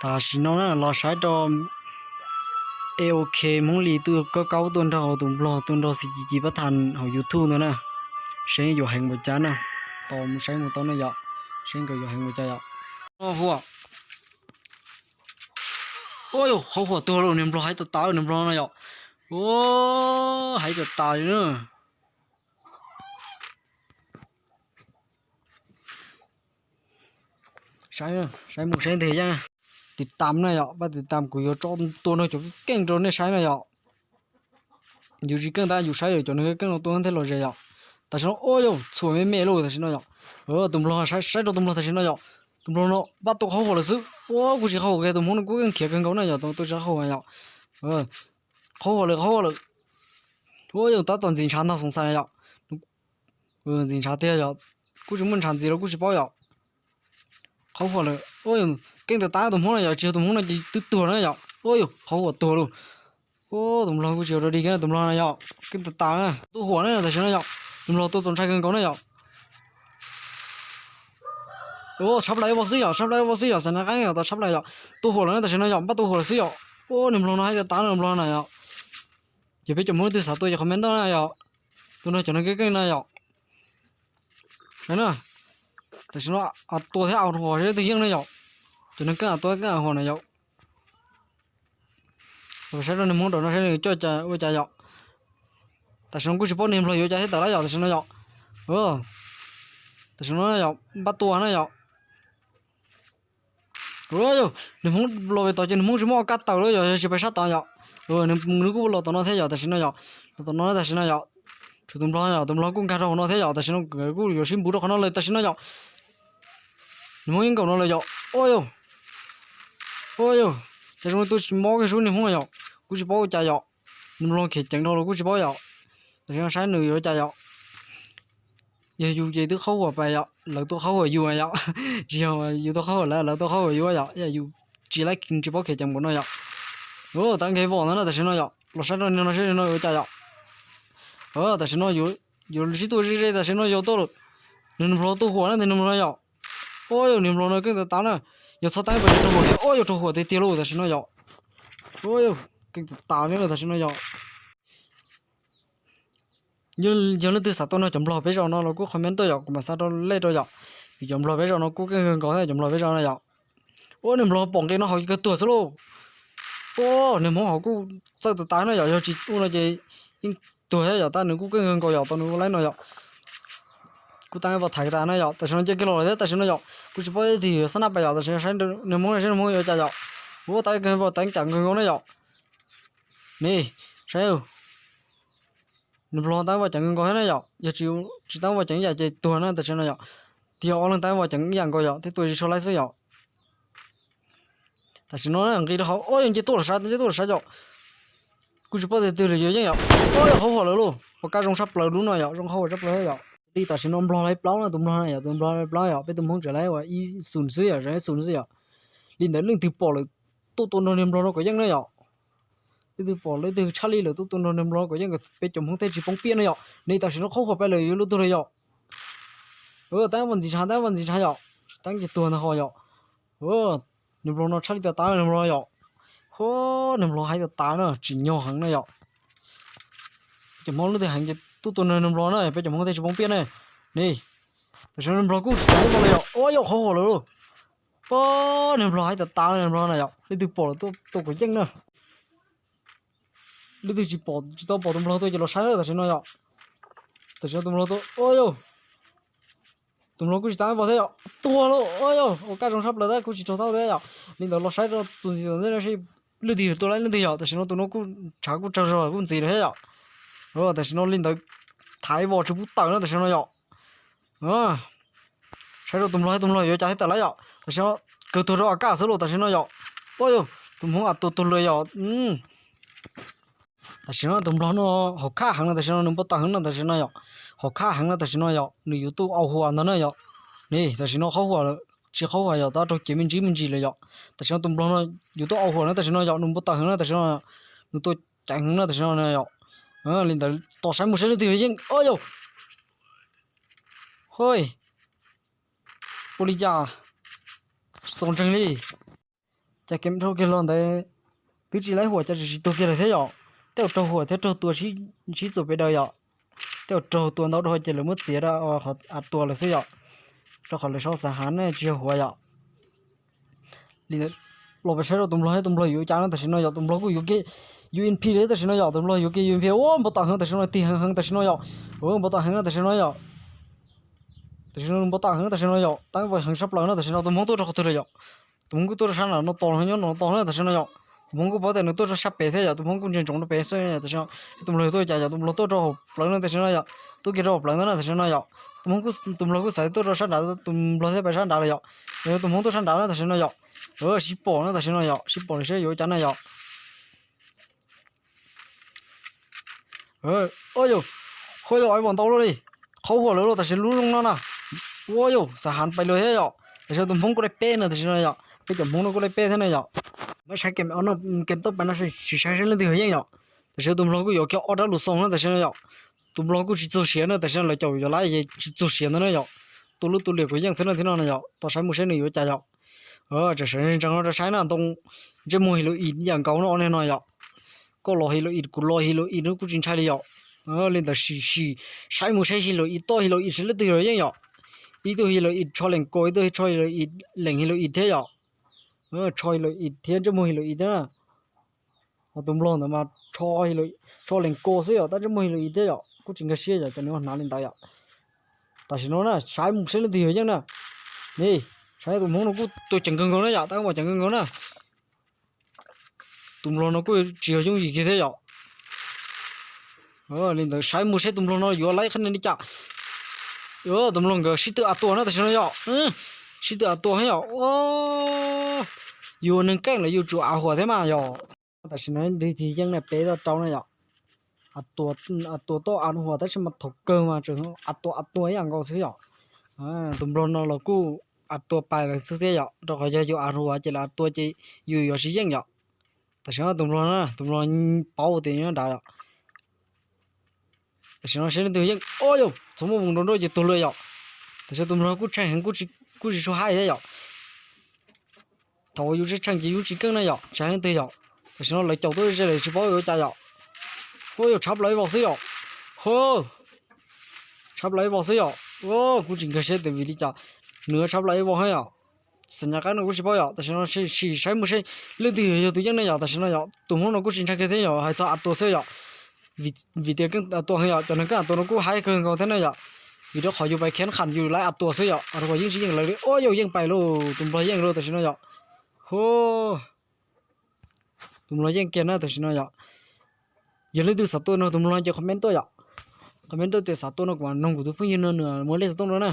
Tam sim no na los saib rau A O K Hmoob Lis tuaj kaub kaub tuaj nrog tus nplog tuaj nrog xi ci ci pab tham hauv YouTube ntawd na. Seb yuav heev npaum cas na. Tos mus saib mus tau na yom. Seb nkawd yuav heev npaum cas yom. Ua, ua yus qhov huam tuag lawm, niag nplog hais tas tas lawm, niag nplog no yom. Ua, hais tas tas li na. Saib, saib mus saib ntev yeej. Tiv tam na yom, pab tiv tam kuv yuav tso tua nrog cov keej rau nej saib na yom. Yus tsis keej tab yus saib lawm cov nws keej no tua thiaj los ze yom. Tam sim no ua yus txhuam me me lauj tam sim no yom. Tus nplog saib, saib rau tus nplog tam sim no yom. Tus nplog no pab tua qhov huam lawm xwb. Ua kuv tsis qhov huam kiag, tus Hmoob no kuj keej khiav kawg nkaus na yom, tus tua tsis qhov huam yom. Qhov huam lawm, qhov huam lawm. Ua yus tab tom ntxim ntshav ntag xoom xais na yom. Ntxim ntshav tiag yom. Kuj tsis muaj ntshav ntxiv los kuj tsis paub yom. Qhov huam lawm, keej tas tas tus Hmoob no yom, tsis yog tus Hmoob no ces twb tuag na yom. Ua yus qhov huam tuag lauj. Ua tus nplog kuj tsis ua dog dig kiag na, tus nplog no yom, keej tas tas na. Tua huam na tam sim no yom, tus nplog tua txaus ntshai kawg nkaus na yom. Ua tshab plaws ib vog xwb yom, tshab plaws ib vog xwb yom, xav na qaib yom, tau tshab plaws yom. Tua huam lawm na tam sim no yom, npaj tua huam lawm xwb yom. Ua niag nplog no hais tas tas na, niag nplog na yom. Ces peb cov Hmoob leej twg xav tua ces comment na yom. Tus no cov neeg keej keej na yom. Saib na, tam sim no tua thiab au hos seb twg yeej na yom. Cov neeg keej tua keej hos na yom. Saib rau niag Hmoob rau no saib nws coj ua cas yom. Tam sim no kuj tsis paub niag nplog yuav cas thiab tawm lawm yom tam sim no yom. Tam sim no yom, npaj tua na yom. Niag Hmoob los pem tod ces niag Hmoob tsis muaj ob kab tawm lawm yom, yog tsis pem sab tod yom. Nws kuj los tom no thiab yom tam sim no yom. Los tom no tam sim no yom. Tshuav tus nplog yom, tus nplog kuj nkag rau hauv no thiab yom, tam sim no kuj yuav sib npuv rau qhov no lawm tam sim no yom. Niag Hmoob yeej nkaum no lawm yom. Ua yus, ua yus, cas zoo li tus tsis mob kiag sub niag Hmoob yom. Kuj tsis paub ua cas yom. Niag nplog khiav ceev dhau los kuj tsis paub yom. Tam sim no saib nws yuav ua cas yom. Yog yus ces twb qhov huam pais yom, lawv tua qhov huam yus yom. Tsis yog yus tua qhov huam lawv, lawv tua qhov huam yus yom, yus tsis laib tsis paub khiav ceev npaum no yom. Tab nkev vos ntawd na tam sim no yom, los saib rau no saib no ua cas yom. Tam sim no yuav sib tua ze ze tam sim no yog tuaj lawm. Niag nplog tua huam na, niag nplog yom. Ua yus niag nplog no keej tas tas na. Yog txhob teeb pas rau huam thiab, ua yus rau huam tiag tiag lauj tam sim no yom. Ua yus keej tas tas li tam sim no yom. Yog leej twg xav tuaj nrog cov nplog peb zos no los kuj comment tuaj yom, kuv mam xa rau lej rau yom. Vim cov nplog peb zos no kuj keej kawg nkaus thiab cov nplog peb zos no yom. Ua niag nplog pom nqe no hauv kawg tuag xwb lauj. Ua niag Hmoob hauv kuj txawj tas tas na yom, yog tsis ua no ces yeej tuag thiab yom, tab nws kuj keej kawg nkaus yom, tau nws ua laib no yom. Kuj teeb vos thaiv tas na yom, tam sim no nce kiag los lawm thiab tam sim no yom, kuj tsis paub ib txhis yuav xab naj pas yom, tam sim no saib niag Hmoob no saib niag Hmoob yuav cas yom. Ua teeb kiag vos teeb cas kawg nkaus na yom. Ni, saib, niag nplog teeb vos ceev kawg nkaus thiab na yom, yog tsis, tsis teeb vos ceev ib yam ces tuag na tam sim no yom. Twb yog ob leeg teeb vos ceev ib yam nkaus yom, thiab tua tsis tshua laib xwb yom. Tam sim no nqis rau hauv, ua yog nce tuaj los sav, nce tuaj los sav yom. Kuj tsis paub tias twg lawm yuav yeej yom. Ua yog qhov huam lawm lauj, ua kab zoo tshaj plaws lub no yom, zoo qhov huam tshaj plaws yom. Li tam sim no nplog lawv plaub na, tus nplog na yom, tus nplog lawv plaub yom, peb tus Hmoob tseem lawv ua ib xus xwb yom, zoo ib xus xwb yom. Li ntawd leej twg pom lawm tuaj tua nrog niag nplog no kom yeej na yom. Leej twg pom leej twg tshaj lij lawm tuaj tua nrog niag nplog no kom yeej, peb cov Hmoob thiaj tsis poob piaj na yom. Ni tam sim no qhov huam pais lawm yuav luag tuag lawm yom. Teeb vos ntxiv ntshav, teeb vos ntxiv ntshav yom. Teeb ces tuag ntag ho yom. Niag nplog no tshaj lij tas tas niag nplog yom. Ho, niag nplog hais tas tas na, tsim nyog heev na yom. Cov Hmoob leej twg heev ces tuaj tua nrog niag nplog na, peb cov Hmoob thiaj tsis poob piaj na. Ni, tam sim no niag nplog kuj tsis tau ib vog li yom. Ua yog qhov huam lawm lauj. Pab niag nplog hais tas tas niag nplog na yom, leej twg pom lawm tuaj tua kom yeej na. Leej twg tsis pom, tsis tau pom tus nplog tuaj ces los saib tam sim no yom. Tam sim no tus nplog tuaj, ua yog, tus nplog kuj tsis tau ib vog thiab yom, tuag lauj, ua yog ua kab zoo tshaj plaws tab kuj tsis raug tau thiab yom. Li ntawd los saib rau tus ntxiv tom ntej no seb leej twg yuav tua laib leej twg yom. Tam sim no tus no kuj ntshav kuj tsawg zog kuj ntxiv lawm thiab yom. Tam sim no li ntawd thaiv vos tsis pub tawm na tam sim no yom. Saib rau tus nplog, tus nplog yuav cas thiab tawm lawm yom. Tam sim no kawg tuag rau A K xwb lauj tam sim no yom. Ua yog tus Hmoob a tua tuag lawm yom. Tam sim no tus nplog no hauv khaj heev no tam sim no nws npau taws heev no tam sim no yom. Hauv khaj heev no tam sim no yom, nws yuav tuaj au huam ntag na yom. Ni tam sim no qhov huam, tsis qhov huam yom, tab raug cev me ntsis me ntsis lawm yom. Tam sim no tus nplog no yuav tuaj au huam na tam sim no yom, nws npau taws heev na tam sim no, nws tua ceev heev na tam sim no yom. Li ntawd tos saib mus saib leej twg yeej, ua yog, hos, ua li cas tsis txaus ntseeg li. Cas kem dhau kiag los ntawd twb tsis laib huam cas tsis tsis tuag kiag lawm thiab yom. Tej uas raug huam thiab raug tua sib txuas pem daws yom. Tej uas raug tua ntau dhau ces lawv muab txiav rau qhov av tua lawm xwb yom. Rau qhov lawv sau xav hav ne tsis yog huam yom. Los peb saib rau tus nplog thiab tus nplog yuav cas no tam sim no yom. Tus nplog kuj yuav kiag U M P li tam sim no yom. Tus nplog yuav kiag U M P, ua npau taws heev tam sim no, tig heev heev tam sim no yom. Ua npau taws heev no tam sim no yom. Tam sim no npau taws heev tam sim no yom, tab vim heev sab plaws no tam sim no tus Hmoob tuaj rau qhov twg lawm yom. Tus Hmoob kuj tuaj rau sab nram no tos, nyob no tos na tam sim no yom. Tus Hmoob kuj paub tias nws tuaj rau sab pem thiab yom, tus Hmoob kuj ntsia ntsoov rau pem xwb tam sim no. Tus nplog yuav tuaj cas yom, tus nplog tuaj rau hauv plawv no tam sim no yom. Tuaj kiag rau hauv plawv ntawd na tam sim no yom. Tus Hmoob kuj, tus nplog kuj xav tuaj rau sab nrad, tus nplog thiaj pais sab nrad lawm yom. Tus Hmoob tuaj sab nrad na tam sim no yom. Sib pom na tam sim no yom, sib pom li saib yuav ua cas na yom. Ua yus, qhuav yog ib vos ntau luaj li, qhov huam lawm tam sim lub zoo no na. Ua yus, xav hav pais lawm thiab yom. Tam sim no tus Hmoob kuj laij peb na tam sim no yom, peb cov Hmoob no kuj laij peb thiab na yom. Muab saib kem no, kem toj pas no sim saib saib leej twg yog yeej yom. Tam sim no tus nplog kuj yuav kiag ob rab lus xoo na tam sim no yom. Tus nplog kuj tsis txuag siav na tam sim no, lawv caum yuav laib tsis txuag siav ntawd na yom. Tus lub tus liam kuj yeej xwb na thiab no na yom, tos saib mus saib nws yuav cas yom. Tseem sawv ntsees no rau saib na, ntoo ntsej muag his lus ib yam nkaus no, ob niag no yom. Koj los his lus ib, kuv los his lus ib, no kuj tsis ntshai li yom. Li ntawd sim sim saib mus saib his lus ib, toj his lus ib saib leej twg los yeej yom. Ib tug his lus ib tsho lees kaus, ib tug tsho his lus ib lees his lus ib thiab yom. Tsho his lus ib thiab ntsej muag his lus ib thiab na. Ho tus nplog ntawd mas tsho lees kaus xwb yom, tab ntsej muag his lus ib thiab yom, kuj tsis nkag siab yom, cov nws ua hnav li ntawd yom. Tam sim no na, saib mus saib leej twg yog yeej na. Ni, saib tus Hmoob no kuj tua ceev kawg nkaus na yom, tab kuj ceev kawg nkaus na. Tus nplog no kuj tsis yog yooj yim kiag thiab yom. Li ntawd saib mus saib tus nplog no yuav laib qhov niag li cas. Tus nplog nkawd sib tw av tuam na tam sim no yom. Sib tw av tuam thiab yom. Yus neeg keej los yus tsum av huam thiab mas yom. Tam sim no leej twg yeej na, peb toj rau na yom. Av tuam toj av huam tab sis mas thaum kawg mas tseem av tuam av tuam ib yam nkaus xwb yom. Tus nplog no los kuj av tuam pais lawm xwb thiab yom, rau qhov yog yus av huam ces lawv av tuam ces yus yuav tsis yeej yom. Tam sim no tus nplog na, tus nplog paub tias nyob nrad yom. Tam sim no saib leej twg yeej, o yus, txhob muaj voos nrov nrov ces tuag lawm yom. Tam sim no tus nplog kuj tsheej heev, kuj tsis tshua haib thiab yom. Thaum yus tsis tsheej ces yus tsis keej na yom, tsis hais leej twg yom. Tam sim no lawv caum tuaj ze lawm tsis paub yuav ua cas yom. Ua yus, tshab plaws ib vos xwb yom. Hu, tshab plaws ib vos xwb yom. Kuj tsis nkag siab tias vim li cas nws tshab plaws ib vos thiab yom. Xam nyas qab no kuj tsis paub yom, tam sim no sim saib mus saib leej twg yog tus yeej ne yom. Tam sim no yom, tus Hmoob no kuj tsis ntshai kiag thiab yom, hais txog av tuam xwb yom. Vim tias keej av tuam heev yom, cov neeg keej av tuam no kuj haib kawg nkaus thiab na yom. Vim rau qhov yus pais khiav qham yus laib av tuam xwb yom, av tuam yeej tsis yeej lawv li. Ua yus, yeej pais lauj, tus nplog yeej lauj tam sim no yom. Hu, tus nplog yeej kiag na tam sim no yom. Yog leej twg xav tua no tus nplog ces comment tuaj yom. Comment tuaj tias xav tua no kuv mam noog kuv tus phooj ywg no nws muaj lej xov tooj rau na.